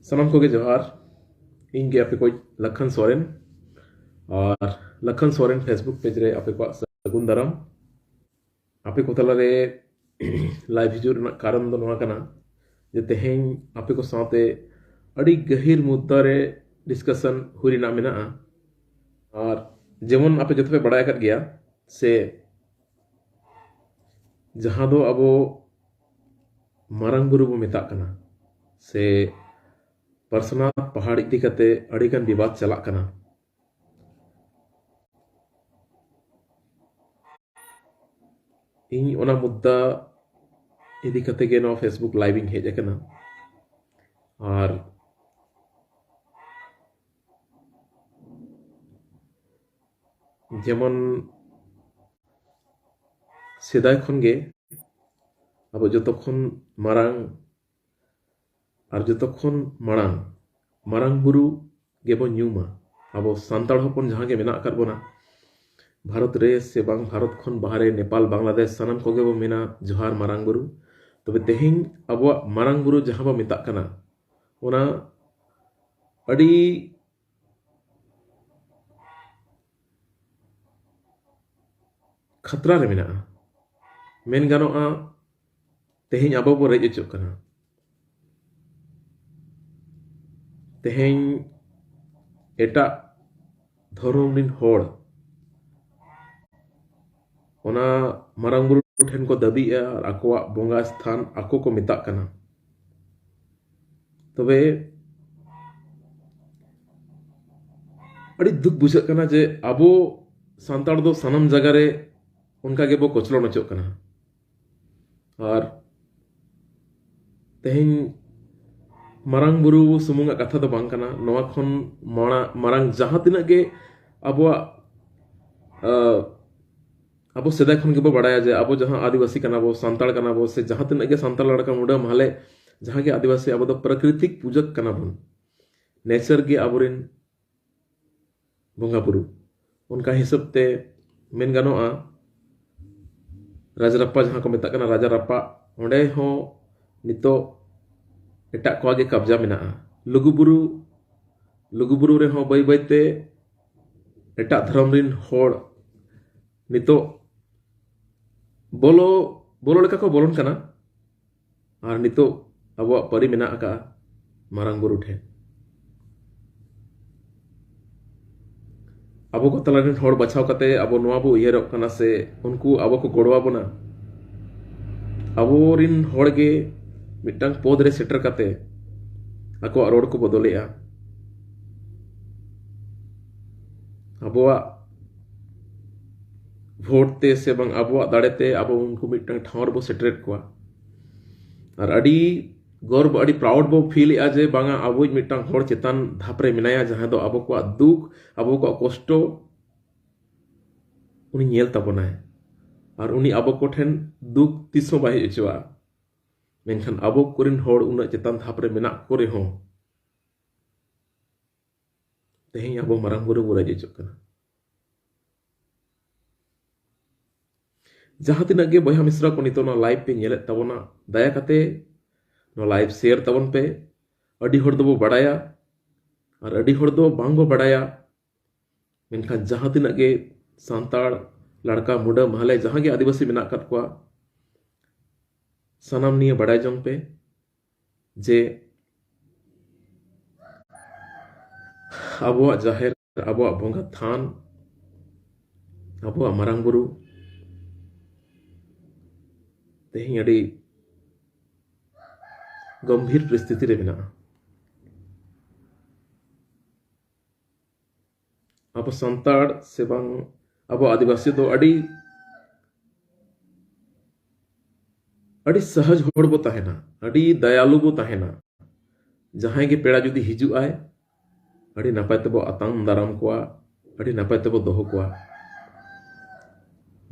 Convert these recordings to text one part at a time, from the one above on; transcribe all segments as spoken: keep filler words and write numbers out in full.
ᱥᱟᱱᱟᱢ ᱠᱚᱜᱮ ᱡᱚᱦᱟᱨ᱾ ᱤᱧ ᱜᱮ ᱟᱯᱮ ᱠᱚ ᱞᱟᱠᱷᱟᱱ ᱥᱚᱨᱮᱱ᱾ ᱟᱨ ᱞᱟᱠᱷᱟᱱ ᱥᱚᱨᱮᱱ Facebook ᱯᱮᱡᱽ ᱨᱮ ᱟᱯᱮ ᱠᱚᱣᱟᱜ ᱥᱟᱹᱜᱩᱱ ᱫᱟᱨᱟᱢ᱾ ᱟᱯᱮ ᱠᱚ ᱛᱟᱞᱟᱨᱮ ᱞᱟᱭᱤᱵᱷ ᱦᱤᱡᱩᱜ ᱨᱮᱱᱟᱜ ᱠᱟᱨᱚᱱ ᱫᱚ ᱱᱚᱣᱟ ᱠᱟᱱᱟ ᱡᱮ ᱛᱮᱦᱮᱧ ᱟᱯᱮ ᱠᱚ ᱥᱟᱶᱛᱮ ᱟᱹᱰᱤ ᱜᱟᱹᱦᱤᱨ ᱢᱩᱫᱽᱫᱟ ᱨᱮ ᱰᱤᱥᱠᱟᱥᱚᱱ ᱦᱩᱭ ᱨᱮᱱᱟᱜ ᱢᱮᱱᱟᱜᱼᱟ᱾ ᱟᱨ ᱡᱮᱢᱚᱱ ᱟᱯᱮ ᱡᱚᱛᱚ ᱯᱮ ᱵᱟᱲᱟᱭ ᱟᱠᱟᱫ ᱜᱮᱭᱟ ᱥᱮ, ᱡᱟᱦᱟᱸ ᱫᱚ ᱟᱵᱚ ᱢᱟᱨᱟᱝ ᱵᱩᱨᱩ ᱵᱚ ᱢᱮᱛᱟᱜ ᱠᱟᱱᱟ ᱥᱮ ᱯᱟᱨᱥᱚᱱᱟᱛᱷ ᱯᱟᱦᱟᱲ ᱤᱫᱤ ᱠᱟᱛᱮ ᱟᱹᱰᱤᱜᱟᱱ ᱵᱤᱵᱟᱫ ᱪᱟᱞᱟᱜ ᱠᱟᱱᱟ᱾ ᱤᱧ ᱚᱱᱟ ᱢᱩᱫᱽᱫᱟ ᱤᱫᱤ ᱠᱟᱛᱮ ᱜᱮ ᱱᱚᱣᱟ Facebook ᱞᱟᱭᱤᱵᱷ ᱤᱧ ᱦᱮᱡ ᱟᱠᱟᱱᱟ᱾ ᱟᱨ ᱡᱮᱢᱚᱱ ᱥᱮᱫᱟᱭ ᱠᱷᱚᱱ ᱜᱮ ᱟᱵᱚ ᱡᱚᱛᱚ ᱠᱷᱚᱱ ᱢᱟᱨᱟᱝ ᱟᱨ ᱡᱚᱛᱚ ᱠᱷᱚᱱ ᱢᱟᱲᱟᱝ ᱢᱟᱨᱟᱝ ᱵᱩᱨᱩ ᱜᱮᱵᱚᱱ ᱧᱩᱢᱟ᱾ ᱟᱵᱚ ᱥᱟᱱᱛᱟᱲ ᱦᱚᱯᱚᱱ ᱡᱟᱦᱟᱸ ᱜᱮ ᱢᱮᱱᱟᱜ ᱟᱠᱟᱫ ᱵᱚᱱᱟ, ᱵᱷᱟᱨᱚᱛ ᱨᱮ ᱥᱮ ᱵᱟᱝ ᱵᱷᱟᱨᱚᱛ ᱠᱷᱚᱱ ᱵᱟᱦᱨᱮ, ᱱᱮᱯᱟᱞ, ᱵᱟᱝᱞᱟᱫᱮᱥ, ᱥᱟᱱᱟᱢ ᱠᱚᱜᱮ ᱵᱚ ᱢᱮᱱᱟ, "ᱡᱚᱦᱟᱨ ᱢᱟᱨᱟᱝ ᱵᱩᱨᱩ᱾" ᱛᱚᱵᱮ ᱛᱮᱦᱮᱧ ᱟᱵᱚᱣᱟᱜ ᱢᱟᱨᱟᱝ ᱵᱩᱨᱩ ᱡᱟᱦᱟᱸ ᱵᱚ ᱢᱮᱛᱟᱜ ᱠᱟᱱᱟ, ᱚᱱᱟ ᱟᱹᱰᱤ ᱠᱷᱟᱛᱨᱟ ᱨᱮ ᱢᱮᱱᱟᱜᱼᱟ᱾ ᱢᱮᱱ ᱜᱟᱱᱚᱜᱼᱟ, ᱛᱮᱦᱮᱧ ᱟᱵᱚ ᱵᱚ ᱨᱮᱡ ᱦᱚᱪᱚᱜ ᱠᱟᱱᱟ᱾ ᱛᱮᱦᱮᱧ ᱮᱴᱟᱜ ᱫᱷᱚᱨᱚᱢ ᱨᱤᱱ ᱦᱚᱲ ᱚᱱᱟ ᱢᱟᱨᱟᱝ ᱵᱩᱨᱩ ᱴᱷᱮᱱ ᱠᱚ ᱫᱟᱹᱵᱤᱭᱮᱜᱼᱟ ᱟᱨ ᱟᱠᱚᱣᱟᱜ ᱵᱚᱸᱜᱟ ᱥᱛᱷᱟᱱ ᱟᱠᱚ ᱠᱚ ᱢᱮᱛᱟᱜ ᱠᱟᱱᱟ᱾ ᱛᱚᱵᱮ ᱟᱹᱰᱤ ᱫᱩᱠ ᱵᱩᱡᱷᱟᱹᱜ ᱠᱟᱱᱟ ᱡᱮ ᱟᱵᱚ ᱥᱟᱱᱛᱟᱲ ᱫᱚ ᱥᱟᱱᱟᱢ ᱡᱟᱭᱜᱟ ᱨᱮ ᱚᱱᱠᱟ ᱜᱮᱵᱚ ᱠᱚᱪᱞᱚᱱ ᱦᱚᱪᱚᱜ ᱠᱟᱱᱟ᱾ ᱟᱨ ᱛᱮᱦᱮᱧ ᱢᱟᱨᱟᱝ ᱵᱩᱨᱩ ᱥᱩᱢᱩᱝᱟᱜ ᱠᱟᱛᱷᱟ ᱫᱚ ᱵᱟᱝ ᱠᱟᱱᱟ, ᱱᱚᱣᱟ ᱠᱷᱚᱱ ᱢᱟᱲᱟ-, ᱢᱟᱨᱟᱝ ᱡᱟᱦᱟᱸ ᱛᱤᱱᱟᱹᱜ ᱜᱮ ᱟᱵᱚᱣᱟᱜ, ᱟ, ᱟᱵᱚ ᱥᱮᱫᱟᱭ ᱠᱷᱚᱱ ᱜᱮᱵᱚ ᱵᱟᱲᱟᱭᱟ ᱡᱮ ᱟᱵᱚ ᱡᱟᱦᱟᱸ ᱟᱹᱫᱤᱵᱟᱹᱥᱤ ᱠᱟᱱᱟ ᱵᱚ, ᱥᱟᱱᱛᱟᱲ ᱠᱟᱱᱟ ᱵᱚ, ᱥᱮ ᱡᱟᱦᱟᱸ ᱛᱤᱱᱟᱹᱜ ᱜᱮ ᱥᱟᱱᱛᱟᱲ ᱞᱟᱲᱠᱟ ᱢᱩᱰᱟᱹ ᱢᱟᱦᱞᱮ ᱡᱟᱦᱟᱸ ᱜᱮ ᱟᱹᱫᱤᱵᱟᱹᱥᱤ, ᱟᱵᱚ ᱫᱚ ᱯᱨᱟᱠᱨᱤᱛᱤᱠ ᱯᱩᱡᱟᱹ ᱠᱟᱱᱟ ᱵᱚᱱ᱾ ᱱᱮᱪᱟᱨ ᱜᱮ ᱟᱵᱚᱨᱮᱱ ᱵᱚᱸᱜᱟ ᱵᱩᱨᱩ᱾ ᱚᱱᱠᱟ ᱦᱤᱥᱟᱹᱵ ᱛᱮ ᱢᱮᱱ ᱜᱟᱱᱚᱜᱼᱟ, ᱨᱟᱡᱽᱨᱟᱯᱯᱟ ᱡᱟᱦᱟᱸ ᱠᱚ ᱢᱮᱛᱟᱜ ᱠᱟᱱᱟ, ᱨᱟᱡᱟ ᱨᱟᱯᱯᱟ, ᱚᱸᱰᱮ ᱦᱚᱸ ᱱᱤᱛᱚᱜ ᱮᱴᱟᱜ ᱠᱚᱣᱟᱜ ᱜᱮ ᱠᱟᱵᱽᱡᱟ ᱢᱮᱱᱟᱜᱼᱟ᱾ ᱞᱩᱜᱩᱵᱩᱨᱩ ᱞᱩᱜᱩᱵᱩᱨᱩ ᱨᱮᱦᱚᱸ ᱵᱟᱹᱭ ᱵᱟᱹᱭᱛᱮ ᱮᱴᱟᱜ ᱫᱷᱚᱨᱚᱢ ᱨᱤᱱ ᱦᱚᱲ ᱱᱤᱛᱚᱜ ᱵᱚᱞᱚ ᱵᱚᱞᱚ ᱞᱮᱠᱟ ᱠᱚ ᱵᱚᱞᱚᱱ ᱠᱟᱱᱟ᱾ ᱟᱨ ᱱᱤᱛᱚᱜ ᱟᱵᱚᱣᱟᱜ ᱯᱟᱹᱨᱤ ᱢᱮᱱᱟᱜ ᱟᱠᱟᱫᱼᱟ ᱢᱟᱨᱟᱝ ᱵᱩᱨᱩ ᱴᱷᱮᱱ᱾ ᱟᱵᱚ ᱠᱚ ᱛᱟᱞᱟ ᱨᱮᱱ ᱦᱚᱲ ᱵᱟᱪᱷᱟᱣ ᱠᱟᱛᱮ ᱟᱵᱚ ᱱᱚᱣᱟ ᱵᱚ ᱩᱭᱦᱟᱹᱨᱚᱜ ᱠᱟᱱᱟ ᱥᱮ ᱩᱱᱠᱩ ᱟᱵᱚ ᱠᱚ ᱜᱚᱲᱚ ᱟᱵᱚᱱᱟ? ᱟᱵᱚᱨᱤᱱ ᱦᱚᱲ ᱜᱮ ᱢᱤᱫᱴᱟᱝ ᱯᱚᱫᱽ ᱨᱮ ᱥᱮᱴᱮᱨ ᱠᱟᱛᱮ ᱟᱠᱚᱣᱟᱜ ᱨᱚᱲ ᱠᱚ ᱵᱚᱫᱚᱞᱮᱜᱼᱟ᱾ ᱟᱵᱚᱣᱟᱜ ᱵᱷᱳᱴ ᱛᱮ ᱥᱮ ᱵᱟᱝ ᱟᱵᱚᱣᱟᱜ ᱫᱟᱲᱮ ᱛᱮ ᱟᱵᱚ ᱩᱱᱠᱩ ᱢᱤᱫᱴᱟᱝ ᱴᱷᱟᱶ ᱨᱮᱵᱚ ᱥᱮᱴᱮᱨᱮᱫ ᱠᱚᱣᱟ᱾ ᱟᱨ ᱟᱹᱰᱤ ᱜᱚᱨᱵ, ᱟᱹᱰᱤ ᱯᱨᱟᱣᱩᱰ ᱵᱚ ᱯᱷᱤᱞ ᱮᱫᱼᱟ ᱡᱮ ᱵᱟᱝᱟ, ᱟᱵᱚᱭᱤᱡ ᱢᱤᱫᱴᱟᱝ ᱦᱚᱲ ᱪᱮᱛᱟᱱ ᱫᱷᱟᱯ ᱨᱮ ᱢᱮᱱᱟᱭᱟ, ᱡᱟᱦᱟᱸᱭ ᱫᱚ ᱟᱵᱚ ᱠᱚᱣᱟᱜ ᱫᱩᱠ, ᱟᱵᱚ ᱠᱚᱣᱟᱜ ᱠᱚᱥᱴᱚ ᱩᱱᱤ ᱧᱮᱞ ᱛᱟᱵᱚᱱᱟᱭ᱾ ᱟᱨ ᱩᱱᱤ ᱟᱵᱚ ᱠᱚᱴᱷᱮᱱ ᱫᱩᱠ ᱛᱤᱥ ᱦᱚᱸ ᱵᱟᱭ ᱦᱮᱡ ᱦᱚᱪᱚᱣᱟᱜᱼᱟ᱾ ᱢᱮᱱᱠᱷᱟᱱ ᱟᱵᱚ ᱠᱚᱨᱮᱱ ᱦᱚᱲ ᱩᱱᱟᱹᱜ ᱪᱮᱛᱟᱱ ᱫᱷᱟᱯ ᱨᱮ ᱢᱮᱱᱟᱜ ᱠᱚ ᱨᱮᱦᱚᱸ, ᱛᱮᱦᱮᱧ ᱟᱵᱚ ᱢᱟᱨᱟᱝ ᱵᱩᱨᱩ ᱵᱚ ᱨᱟᱡᱽ ᱦᱚᱪᱚᱜ ᱠᱟᱱᱟ᱾ ᱡᱟᱦᱟᱸ ᱛᱤᱱᱟᱹᱜ ᱜᱮ ᱵᱚᱭᱦᱟ ᱢᱤᱥᱨᱟ ᱠᱚ ᱱᱤᱛᱚᱜ ᱱᱚᱣᱟ ᱞᱟᱭᱤᱵᱷ ᱯᱮ ᱧᱮᱞᱮᱫ ᱛᱟᱵᱚᱱᱟ, ᱫᱟᱭᱟ ᱠᱟᱛᱮ ᱱᱚᱣᱟ ᱞᱟᱭᱤᱵᱷ ᱥᱮᱭᱟᱨ ᱛᱟᱵᱚᱱ ᱯᱮ᱾ ᱟᱹᱰᱤ ᱦᱚᱲ ᱫᱚᱵᱚ ᱵᱟᱲᱟᱭᱟ ᱟᱨ ᱟᱹᱰᱤ ᱦᱚᱲ ᱫᱚ ᱵᱟᱝ ᱵᱚ ᱵᱟᱲᱟᱭᱟ᱾ ᱢᱮᱱᱠᱷᱟᱱ ᱡᱟᱦᱟᱸ ᱛᱤᱱᱟᱹᱜ ᱜᱮ ᱥᱟᱱᱛᱟᱲ, ᱞᱟᱲᱠᱟ, ᱢᱩᱰᱟᱹ, ᱢᱟᱦᱞᱮ, ᱡᱟᱦᱟᱸ ᱜᱮ ᱟᱹᱫᱤᱵᱟᱹᱥᱤ ᱢᱮᱱᱟᱜ ᱟᱠᱟᱫ ᱠᱚᱣᱟ, ᱥᱟᱱᱟᱢ ᱱᱤᱭᱟᱹ ᱵᱟᱲᱟᱭ ᱡᱚᱝ ᱯᱮ ᱡᱮ ᱟᱵᱚᱣᱟᱜ ᱡᱟᱦᱮᱨ, ᱟᱵᱚᱣᱟᱜ ᱵᱚᱸᱜᱟ ᱛᱷᱟᱱ, ᱟᱵᱚᱣᱟᱜ ᱢᱟᱨᱟᱝ ᱵᱩᱨᱩ ᱛᱮᱦᱮᱧ ᱟᱹᱰᱤ ᱜᱚᱢᱵᱷᱤᱨ ᱯᱚᱨᱤᱥᱛᱷᱤᱛᱤ ᱨᱮ ᱢᱮᱱᱟᱜᱼᱟ᱾ ᱟᱵᱚ ᱥᱟᱱᱛᱟᱲ ᱥᱮ ᱵᱟᱝ ᱟᱵᱚ ᱟᱹᱫᱤᱵᱟᱹᱥᱤ ᱫᱚ ᱟᱹᱰᱤ ᱟᱹᱰᱤ ᱥᱚᱦᱚᱡ ᱦᱚᱲ ᱵᱚ ᱛᱟᱦᱮᱱᱟ, ᱟᱹᱰᱤ ᱫᱟᱭᱟᱞᱩ ᱵᱚ ᱛᱟᱦᱮᱱᱟ᱾ ᱡᱟᱦᱟᱸᱭ ᱜᱮ ᱯᱮᱲᱟ ᱡᱩᱫᱤ ᱦᱤᱡᱩᱜ ᱟᱭ, ᱟᱹᱰᱤ ᱱᱟᱯᱟᱭ ᱛᱮᱵᱚ ᱟᱛᱟᱝ ᱫᱟᱨᱟᱢ ᱠᱚᱣᱟ, ᱟᱹᱰᱤ ᱱᱟᱯᱟᱭ ᱛᱮᱵᱚ ᱫᱚᱦᱚ ᱠᱚᱣᱟ᱾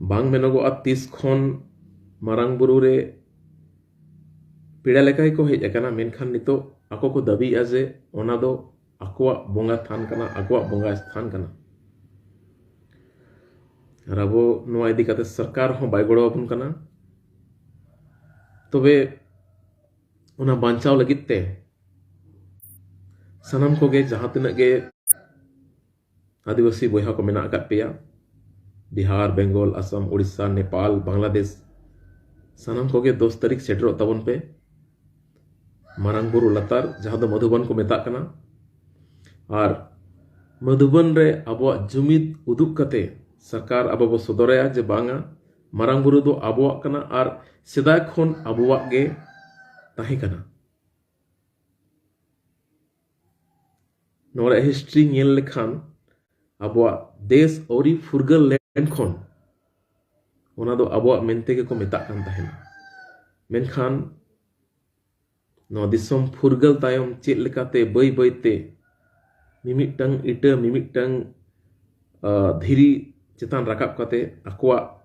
ᱵᱟᱝ ᱢᱮᱱᱚᱜᱚᱜᱼᱟ ᱛᱤᱥ ᱠᱷᱚᱱ ᱢᱟᱨᱟᱝ ᱵᱩᱨᱩ ᱨᱮ ᱯᱮᱲᱟ ᱞᱮᱠᱟ ᱜᱮᱠᱚ ᱦᱮᱡ ᱟᱠᱟᱱᱟ, ᱢᱮᱱᱠᱷᱟᱱ ᱱᱤᱛᱚᱜ ᱟᱠᱚ ᱠᱚ ᱫᱟᱹᱵᱤᱭᱮᱫᱼᱟ ᱡᱮ ᱚᱱᱟ ᱫᱚ ᱟᱠᱚᱣᱟᱜ ᱵᱚᱸᱜᱟ ᱛᱷᱟᱱ ᱠᱟᱱᱟ, ᱟᱠᱚᱣᱟᱜ ᱵᱚᱸᱜᱟ ᱥᱛᱷᱟᱱ ᱠᱟᱱᱟ᱾ ᱟᱨ ᱟᱵᱚ ᱱᱚᱣᱟ ᱤᱫᱤ ᱠᱟᱛᱮ ᱥᱚᱨᱠᱟᱨ ᱦᱚᱸ ᱵᱟᱭ ᱜᱚᱲᱚ ᱟᱵᱚᱱ ᱠᱟᱱᱟ᱾ ᱛᱚᱵᱮ ᱚᱱᱟ ᱵᱟᱧᱪᱟᱣ ᱞᱟᱹᱜᱤᱫ ᱛᱮ ᱥᱟᱱᱟᱢ ᱠᱚᱜᱮ ᱡᱟᱦᱟᱸ ᱛᱤᱱᱟᱹᱜ ᱜᱮ ᱟᱹᱫᱤᱵᱟᱹᱥᱤ ᱵᱚᱭᱦᱟ ᱠᱚ ᱢᱮᱱᱟᱜ ᱟᱠᱟᱫ ᱯᱮᱭᱟ, ᱵᱤᱦᱟᱨ, ᱵᱮᱝᱜᱚᱞ, ᱟᱥᱟᱢ, ᱳᱰᱤᱥᱟ, ᱱᱮᱯᱟᱞ, ᱵᱟᱝᱞᱟᱫᱮᱥ, ᱥᱟᱱᱟᱢ ᱠᱚᱜᱮ ᱫᱚᱥ ᱛᱟᱹᱨᱤᱠᱷ ᱥᱮᱴᱮᱨᱚᱜ ᱛᱟᱵᱚᱱ ᱯᱮ᱾ ᱢᱟᱨᱟᱝ ᱵᱩᱨᱩ ᱞᱟᱛᱟᱨ, ᱡᱟᱦᱟᱸ ᱫᱚ ᱢᱚᱫᱷᱩᱵᱚᱱ ᱠᱚ ᱢᱮᱛᱟᱜ ᱠᱟᱱᱟ᱾ ᱟᱨ ᱢᱚᱫᱷᱩᱵᱚᱱ ᱨᱮ ᱟᱵᱚᱣᱟᱜ ᱡᱩᱢᱤᱫ ᱩᱫᱩᱜ ᱠᱟᱛᱮ ᱥᱚᱨᱠᱟᱨ ᱟᱵᱚ ᱵᱚ ᱥᱚᱫᱚᱨᱟᱭᱟ ᱡᱮ ᱵᱟᱝᱟ, ᱢᱟᱨᱟᱝ ᱵᱩᱨᱩ ᱫᱚ ᱟᱵᱚᱣᱟᱜ ᱠᱟᱱᱟ ᱟᱨ ᱥᱮᱫᱟᱭ ᱠᱷᱚᱱ ᱟᱵᱚᱣᱟᱜ ᱜᱮ ᱛᱟᱦᱮᱸ ᱠᱟᱱᱟ᱾ ᱱᱚᱣᱟ ᱨᱮᱭᱟᱜ ᱦᱤᱥᱴᱨᱤ ᱧᱮᱞ ᱞᱮᱠᱷᱟᱱ, ᱟᱵᱚᱣᱟᱜ ᱫᱮᱥ ᱟᱹᱣᱨᱤ ᱯᱷᱩᱨᱜᱟᱹᱞ ᱞᱮᱱ ᱠᱷᱚᱱ ᱚᱱᱟ ᱫᱚ ᱟᱵᱚᱣᱟᱜ ᱢᱮᱱᱛᱮ ᱜᱮᱠᱚ ᱢᱮᱛᱟᱜ ᱠᱟᱱ ᱛᱟᱦᱮᱱᱟ᱾ ᱢᱮᱱᱠᱷᱟᱱ ᱱᱚᱣᱟ ᱫᱤᱥᱚᱢ ᱯᱷᱩᱨᱜᱟᱹᱞ ᱛᱟᱭᱚᱢ ᱪᱮᱫ ᱞᱮᱠᱟᱛᱮ ᱵᱟᱹᱭ ᱵᱟᱹᱭᱛᱮ ᱢᱤᱢᱤᱫᱴᱟᱝ ᱤᱴᱟᱹ, ᱢᱤᱢᱤᱫᱴᱟᱝ, ᱟ, ᱫᱷᱤᱨᱤ ᱪᱮᱛᱟᱱ ᱨᱟᱠᱟᱵ ᱠᱟᱛᱮ ᱟᱠᱚᱣᱟᱜ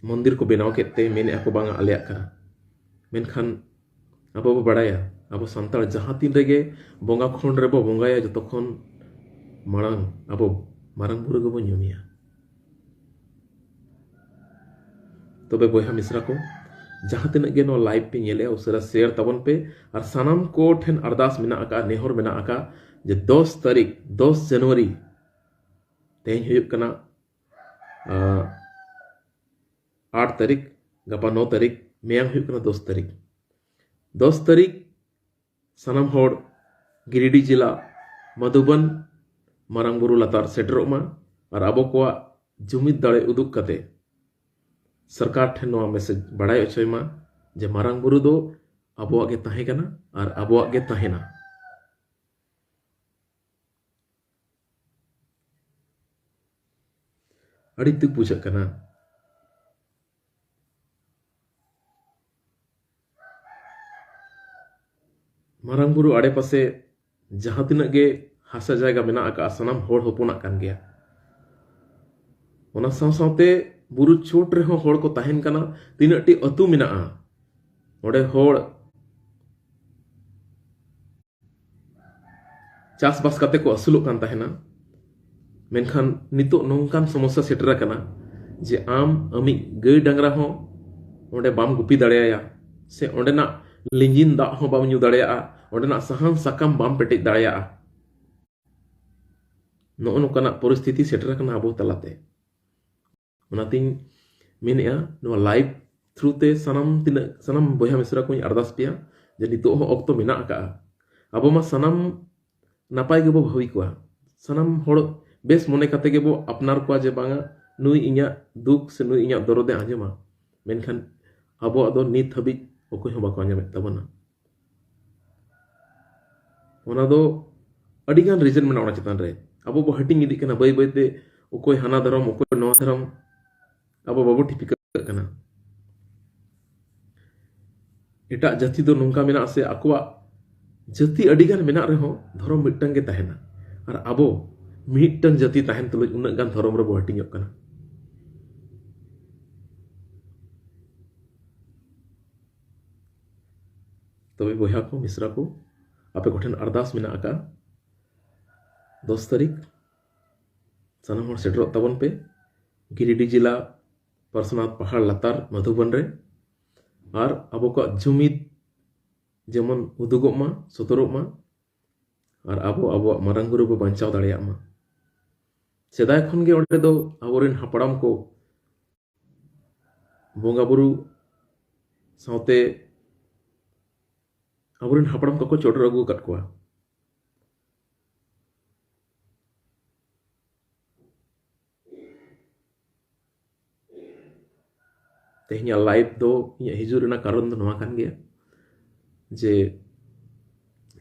ᱢᱚᱱᱫᱤᱨ ᱠᱚ ᱵᱮᱱᱟᱣ ᱠᱮᱫ ᱛᱮ ᱢᱮᱱᱮᱫᱼᱟ ᱠᱚ, "ᱵᱟᱝᱟ, ᱟᱞᱮᱭᱟᱜ ᱠᱟᱱᱟ᱾" ᱢᱮᱱᱠᱷᱟᱱ ᱟᱵᱚ ᱵᱚ ᱵᱟᱲᱟᱭᱟ, ᱟᱵᱚ ᱥᱟᱱᱛᱟᱲ ᱡᱟᱦᱟᱸ ᱛᱤᱱ ᱨᱮᱜᱮ ᱵᱚᱸᱜᱟ ᱠᱷᱚᱸᱰ ᱨᱮᱵᱚ ᱵᱚᱸᱜᱟᱭᱟ, ᱡᱚᱛᱚ ᱠᱷᱚᱱ ᱢᱟᱲᱟᱝ ᱟᱵᱚ ᱢᱟᱨᱟᱝ ᱵᱩᱨᱩ ᱜᱮᱵᱚ ᱧᱩᱢᱮᱭᱟ᱾ ᱛᱚᱵᱮ ᱵᱚᱭᱦᱟ ᱢᱤᱥᱨᱟ ᱠᱚ, ᱡᱟᱦᱟᱸ ᱛᱤᱱᱟᱹᱜ ᱜᱮ ᱱᱚᱣᱟ ᱞᱟᱭᱤᱵᱷ ᱯᱮ ᱧᱮᱞᱮᱜᱼᱟ, ᱩᱥᱟᱹᱨᱟ ᱥᱮᱭᱟᱨ ᱛᱟᱵᱚᱱ ᱯᱮ᱾ ᱟᱨ ᱥᱟᱱᱟᱢ ᱠᱚ ᱴᱷᱮᱱ ᱟᱨᱫᱟᱥ ᱢᱮᱱᱟᱜ ᱟᱠᱟᱫᱼᱟ, ᱱᱮᱦᱚᱨ ᱢᱮᱱᱟᱜ ᱟᱠᱟᱫᱼᱟ ᱡᱮ ᱫᱚᱥ ᱛᱟᱹᱨᱤᱠᱷ, ᱫᱚᱥ ᱡᱟᱱᱩᱣᱟᱨᱤ, ᱛᱮᱦᱮᱧ ᱦᱩᱭᱩᱜ ᱠᱟᱱᱟ, ᱟᱸ, ᱟᱴ ᱛᱟᱹᱨᱤᱠᱷ, ᱜᱟᱯᱟ ᱱᱚ ᱛᱟᱹᱨᱤᱠᱷ, ᱢᱮᱭᱟᱝ ᱦᱩᱭᱩᱜ ᱠᱟᱱᱟ ᱫᱚᱥ ᱛᱟᱹᱨᱤᱠᱷ᱾ ᱫᱚᱥ ᱛᱟᱹᱨᱤᱠᱷ ᱥᱟᱱᱟᱢ ᱦᱚᱲ ᱜᱤᱨᱤᱰᱤ ᱡᱮᱞᱟ ᱢᱟᱫᱷᱩᱵᱚᱱ ᱢᱟᱨᱟᱝ ᱵᱩᱨᱩ ᱞᱟᱛᱟᱨ ᱥᱮᱴᱮᱨᱚᱜ ᱢᱟ ᱟᱨ ᱟᱵᱚ ᱠᱚᱣᱟᱜ ᱡᱩᱢᱤᱫ ᱫᱟᱲᱮ ᱩᱫᱩᱜ ᱠᱟᱛᱮ ᱥᱚᱨᱠᱟᱨ ᱴᱷᱮᱱ ᱱᱚᱣᱟ ᱢᱮᱥᱮᱡᱽ ᱵᱟᱲᱟᱭ ᱦᱚᱪᱚᱭ ᱢᱟ ᱡᱮ ᱢᱟᱨᱟᱝ ᱵᱩᱨᱩ ᱫᱚ ᱟᱵᱚᱣᱟᱜ ᱜᱮ ᱛᱟᱦᱮᱸ ᱠᱟᱱᱟ ᱟᱨ ᱟᱵᱚᱣᱟᱜ ᱜᱮ ᱛᱟᱦᱮᱱᱟ᱾ ᱟᱹᱰᱤ ᱫᱩᱠ ᱵᱩᱡᱷᱟᱹᱜ ᱠᱟᱱᱟ᱾ ᱢᱟᱨᱟᱝ ᱵᱩᱨᱩ ᱟᱲᱮᱯᱟᱥᱮ ᱡᱟᱦᱟᱸ ᱛᱤᱱᱟᱹᱜ ᱜᱮ ᱦᱟᱥᱟ ᱡᱟᱭᱜᱟ ᱢᱮᱱᱟᱜ ᱟᱠᱟᱫᱼᱟ, ᱥᱟᱱᱟᱢ ᱦᱚᱲ ᱦᱚᱯᱚᱱᱟᱜ ᱠᱟᱱ ᱜᱮᱭᱟ᱾ ᱚᱱᱟ ᱥᱟᱶ ᱥᱟᱶᱛᱮ ᱵᱩᱨᱩ ᱪᱚᱴ ᱨᱮᱦᱚᱸ ᱦᱚᱲ ᱠᱚ ᱛᱟᱦᱮᱱ ᱠᱟᱱᱟ᱾ ᱛᱤᱱᱟᱹᱜ ᱴᱤ ᱟᱹᱛᱩ ᱢᱮᱱᱟᱜᱼᱟ, ᱚᱸᱰᱮ ᱦᱚᱲ ᱪᱟᱥᱵᱟᱥ ᱠᱟᱛᱮ ᱠᱚ ᱟᱹᱥᱩᱞᱚᱜ ᱠᱟᱱ ᱛᱟᱦᱮᱱᱟ᱾ ᱢᱮᱱᱠᱷᱟᱱ ᱱᱤᱛᱚᱜ ᱱᱚᱝᱠᱟᱱ ᱥᱚᱢᱚᱥᱥᱟ ᱥᱮᱴᱮᱨ ᱟᱠᱟᱱᱟ ᱡᱮ ᱟᱢ ᱟᱢᱤᱡ ᱜᱟᱹᱭ ᱰᱟᱝᱨᱟ ᱦᱚᱸ ᱚᱸᱰᱮ ᱵᱟᱢ ᱜᱩᱯᱤ ᱫᱟᱲᱮᱭᱟᱭᱟ, ᱥᱮ ᱚᱸᱰᱮᱱᱟᱜ ᱞᱤᱸᱡᱤᱱ ᱫᱟᱜ ᱦᱚᱸ ᱵᱟᱢ ᱧᱩ ᱫᱟᱲᱮᱭᱟᱜᱼᱟ, ᱚᱸᱰᱮᱱᱟᱜ ᱥᱟᱦᱟᱱ ᱥᱟᱠᱟᱢ ᱵᱟᱢ ᱯᱮᱴᱮᱡ ᱫᱟᱲᱮᱭᱟᱜᱼᱟ᱾ ᱱᱚᱜᱼᱚ ᱱᱚᱝᱠᱟᱱᱟᱜ ᱯᱚᱨᱤᱥᱛᱷᱤᱛᱤ ᱥᱮᱴᱮᱨ ᱟᱠᱟᱱᱟ ᱟᱵᱚ ᱛᱟᱞᱟᱛᱮ᱾ ᱚᱱᱟᱛᱤᱧ ᱢᱮᱱᱮᱫᱼᱟ, ᱱᱚᱣᱟ live through ᱛᱮ ᱥᱟᱱᱟᱢ ᱛᱤᱱᱟᱹᱜ, ᱥᱟᱱᱟᱢ ᱵᱚᱭᱦᱟ ᱢᱤᱥᱨᱟ ᱠᱚᱧ ᱟᱨᱫᱟᱥ ᱯᱮᱭᱟ ᱡᱮ ᱱᱤᱛᱚᱜ ᱦᱚᱸ ᱚᱠᱛᱚ ᱢᱮᱱᱟᱜ ᱟᱠᱟᱫᱼᱟ᱾ ᱟᱵᱚ ᱢᱟ ᱥᱟᱱᱟᱢ ᱱᱟᱯᱟᱭ ᱜᱮᱵᱚ ᱵᱷᱟᱹᱵᱤ ᱠᱚᱣᱟ, ᱥᱟᱱᱟᱢ ᱦᱚᱲ ᱵᱮᱥ ᱢᱚᱱᱮ ᱠᱟᱛᱮ ᱜᱮᱵᱚ ᱟᱯᱱᱟᱨ ᱠᱚᱣᱟ ᱡᱮ ᱵᱟᱝᱟ, ᱱᱩᱭ ᱤᱧᱟᱜ ᱫᱩᱠ ᱥᱮ ᱱᱩᱭ ᱤᱧᱟᱜ ᱫᱚᱨᱚᱫᱮ ᱟᱸᱡᱚᱢᱟ᱾ ᱢᱮᱱᱠᱷᱟᱱ ᱟᱵᱚᱣᱟᱜ ᱫᱚ ᱱᱤᱛ ᱦᱟᱹᱵᱤᱡ ᱚᱠᱚᱭ ᱦᱚᱸ ᱵᱟᱠᱚ ᱟᱸᱡᱚᱢᱮᱫ ᱛᱟᱵᱚᱱᱟ᱾ ᱚᱱᱟ ᱫᱚ ᱟᱹᱰᱤᱜᱟᱱ reason ᱢᱮᱱᱟᱜᱼᱟ ᱚᱱᱟ ᱪᱮᱛᱟᱱ ᱨᱮ᱾ ᱟᱵᱚ ᱵᱚ ᱦᱟᱹᱴᱤᱧ ᱤᱫᱤᱜ ᱠᱟᱱᱟ ᱵᱟᱹᱭ ᱵᱟᱹᱭᱛᱮ, ᱚᱠᱚᱭ ᱦᱟᱱᱟ ᱫᱷᱚᱨᱚᱢ, ᱚᱠᱚᱭ ᱱᱚᱣᱟ ᱫᱷᱚᱨᱚᱢ, ᱟᱵᱚ ᱵᱟᱵᱚ ᱴᱷᱤᱠᱟᱹᱜ ᱠᱟᱱᱟ᱾ ᱮᱴᱟᱜ ᱡᱟᱹᱛᱤ ᱫᱚ ᱱᱚᱝᱠᱟ ᱢᱮᱱᱟᱜᱼᱟ ᱥᱮ, ᱟᱠᱚᱣᱟᱜ ᱡᱟᱹᱛᱤ ᱟᱹᱰᱤᱜᱟᱱ ᱢᱮᱱᱟᱜ ᱨᱮᱦᱚᱸ ᱫᱷᱚᱨᱚᱢ ᱢᱤᱫᱴᱟᱝ ᱜᱮ ᱛᱟᱦᱮᱱᱟ, ᱟᱨ ᱟᱵᱚ ᱢᱤᱫᱴᱟᱝ ᱡᱟᱹᱛᱤ ᱛᱟᱦᱮᱱ ᱛᱩᱞᱩᱡ ᱩᱱᱟᱹᱜ ᱜᱟᱱ ᱫᱷᱚᱨᱚᱢ ᱨᱮᱵᱚ ᱦᱟᱹᱴᱤᱧᱚᱜ ᱠᱟᱱᱟ᱾ ᱛᱚᱵᱮ ᱵᱚᱭᱦᱟ ᱠᱚ, ᱢᱤᱥᱨᱟ ᱠᱚ, ᱟᱯᱮ ᱠᱚᱴᱷᱮᱱ ᱟᱨᱫᱟᱥ ᱢᱮᱱᱟᱜ ᱟᱠᱟᱫᱼᱟ, ᱫᱚᱥ ᱛᱟᱹᱨᱤᱠᱷ ᱥᱟᱱᱟᱢ ᱦᱚᱲ ᱥᱮᱴᱮᱨᱚᱜ ᱛᱟᱵᱚᱱ ᱯᱮ᱾ ᱜᱤᱨᱤᱰᱤ ᱡᱮᱞᱟ ᱯᱟᱨᱥᱚᱱᱟᱛᱷ ᱯᱟᱦᱟᱲ ᱞᱟᱛᱟᱨ ᱢᱟᱫᱷᱩᱵᱚᱱ ᱨᱮ᱾ ᱟᱨ ᱟᱵᱚ ᱠᱚᱣᱟᱜ ᱡᱩᱢᱤᱫ ᱡᱮᱢᱚᱱ ᱩᱫᱩᱜᱚᱜ ᱢᱟ, ᱥᱚᱫᱚᱨᱚᱜ ᱢᱟ, ᱟᱨ ᱟᱵᱚ ᱟᱵᱚᱣᱟᱜ ᱢᱟᱨᱟᱝ ᱵᱩᱨᱩ ᱵᱚ ᱵᱟᱧᱪᱟᱣ ᱫᱟᱲᱮᱭᱟᱜ ᱢᱟ᱾ ᱥᱮᱫᱟᱭ ᱠᱷᱚᱱ ᱜᱮ ᱚᱸᱰᱮ ᱫᱚ ᱟᱵᱚᱨᱮᱱ ᱦᱟᱯᱲᱟᱢ ᱠᱚ ᱵᱚᱸᱜᱟ ᱵᱩᱨᱩ ᱥᱟᱶᱛᱮ ᱟᱵᱚᱨᱮᱱ ᱦᱟᱯᱲᱟᱢ ᱠᱚᱠᱚ ᱪᱚᱰᱚᱨ ᱟᱹᱜᱩ ᱟᱠᱟᱫ ᱠᱚᱣᱟ᱾ ᱛᱮᱦᱮᱧᱟᱜ live ᱫᱚ ᱤᱧᱟᱹᱜ ᱦᱤᱡᱩᱜ ᱨᱮᱱᱟᱜ ᱠᱟᱨᱚᱱ ᱫᱚ ᱱᱚᱣᱟ ᱠᱟᱱ ᱜᱮᱭᱟ ᱡᱮ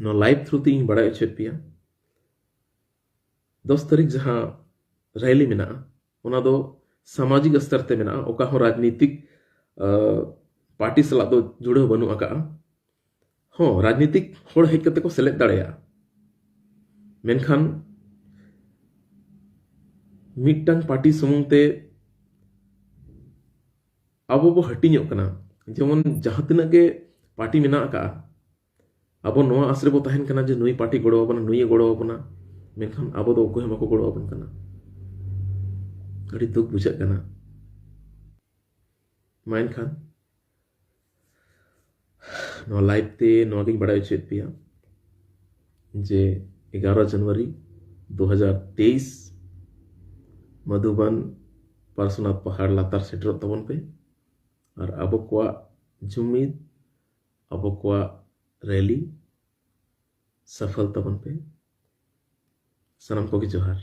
ᱱᱚᱣᱟ live through ᱛᱮ ᱤᱧ ᱵᱟᱲᱟᱭ ᱦᱚᱪᱚᱭᱮᱫ ᱯᱮᱭᱟ, ᱫᱚᱥ ᱛᱟᱹᱨᱤᱠᱷ ᱡᱟᱦᱟᱸ rally ᱢᱮᱱᱟᱜᱼᱟ, ᱚᱱᱟ ᱫᱚ ᱥᱟᱢᱟᱡᱤᱠ ᱥᱛᱚᱨ ᱛᱮ ᱢᱮᱱᱟᱜᱼᱟ, ᱚᱠᱟ ᱦᱚᱸ ᱨᱟᱡᱽᱱᱤᱛᱤᱠ, ᱟᱸ, party ᱥᱟᱞᱟᱜ ᱫᱚ ᱡᱩᱲᱟᱹᱣ ᱵᱟᱹᱱᱩᱜ ᱟᱠᱟᱜᱼᱟ᱾ ᱦᱚᱸ, ᱨᱟᱡᱽᱱᱤᱛᱤᱠ ᱦᱚᱲ ᱦᱮᱡ ᱠᱟᱛᱮ ᱠᱚ ᱥᱮᱞᱮᱫ ᱫᱟᱲᱮᱭᱟᱜᱼᱟ, ᱢᱮᱱᱠᱷᱟᱱ ᱢᱤᱫᱴᱟᱝ party ᱥᱩᱢᱩᱝ ᱛᱮ ᱟᱵᱚ ᱵᱚ ᱦᱟᱹᱴᱤᱧᱚᱜ ᱠᱟᱱᱟ᱾ ᱡᱮᱢᱚᱱ ᱡᱟᱦᱟᱸ ᱛᱤᱱᱟᱹᱜ ᱜᱮ party ᱢᱮᱱᱟᱜ ᱟᱠᱟᱜᱼᱟ, ᱟᱵᱚ ᱱᱚᱣᱟ ᱟᱥ ᱨᱮᱵᱚ ᱛᱟᱦᱮᱱ ᱠᱟᱱᱟ ᱡᱮ ᱱᱩᱭ party ᱜᱚᱲᱚ ᱟᱵᱚᱱᱟ, ᱱᱩᱭᱮ ᱜᱚᱲᱚ ᱟᱵᱚᱱᱟ, ᱢᱮᱱᱠᱷᱟᱱ ᱟᱵᱚ ᱫᱚ ᱚᱠᱚᱭ ᱦᱚᱸ ᱵᱟᱠᱚ ᱜᱚᱲᱚ ᱟᱵᱚᱱ ᱠᱟᱱᱟ᱾ ᱟᱹᱰᱤ ᱫᱩᱠ ᱵᱩᱡᱷᱟᱹᱜ ᱠᱟᱱᱟ᱾ ᱢᱟ ᱮᱱᱠᱷᱟᱱ ᱱᱚᱣᱟ ᱞᱟᱭᱤᱵᱷ ᱛᱮ ᱱᱚᱣᱟ ᱜᱤᱧ ᱵᱟᱲᱟᱭ ᱦᱚᱪᱚᱭᱮᱫ ᱯᱮᱭᱟ ᱡᱮ ᱮᱜᱟᱨᱚ ᱡᱟᱱᱩᱣᱟᱨᱤ ᱫᱩ ᱦᱟᱡᱟᱨ ᱛᱮᱭᱤᱥ ᱢᱚᱫᱷᱩᱵᱟᱱ ᱯᱟᱨᱥᱚᱱᱟᱛᱷ ᱯᱟᱦᱟᱲ ᱞᱟᱛᱟᱨ ᱥᱮᱴᱮᱨᱚᱜ ᱛᱟᱵᱚᱱ ᱯᱮ ᱟᱨ ᱟᱵᱚ ᱠᱚᱣᱟᱜ ᱡᱩᱢᱤᱫ, ᱟᱵᱚ ᱠᱚᱣᱟᱜ ᱨᱮᱞᱤ ᱥᱟᱯᱷᱚᱞ ᱛᱟᱵᱚᱱ ᱯᱮ᱾ ᱥᱟᱱᱟᱢ ᱠᱚᱜᱮ ᱡᱚᱦᱟᱨ᱾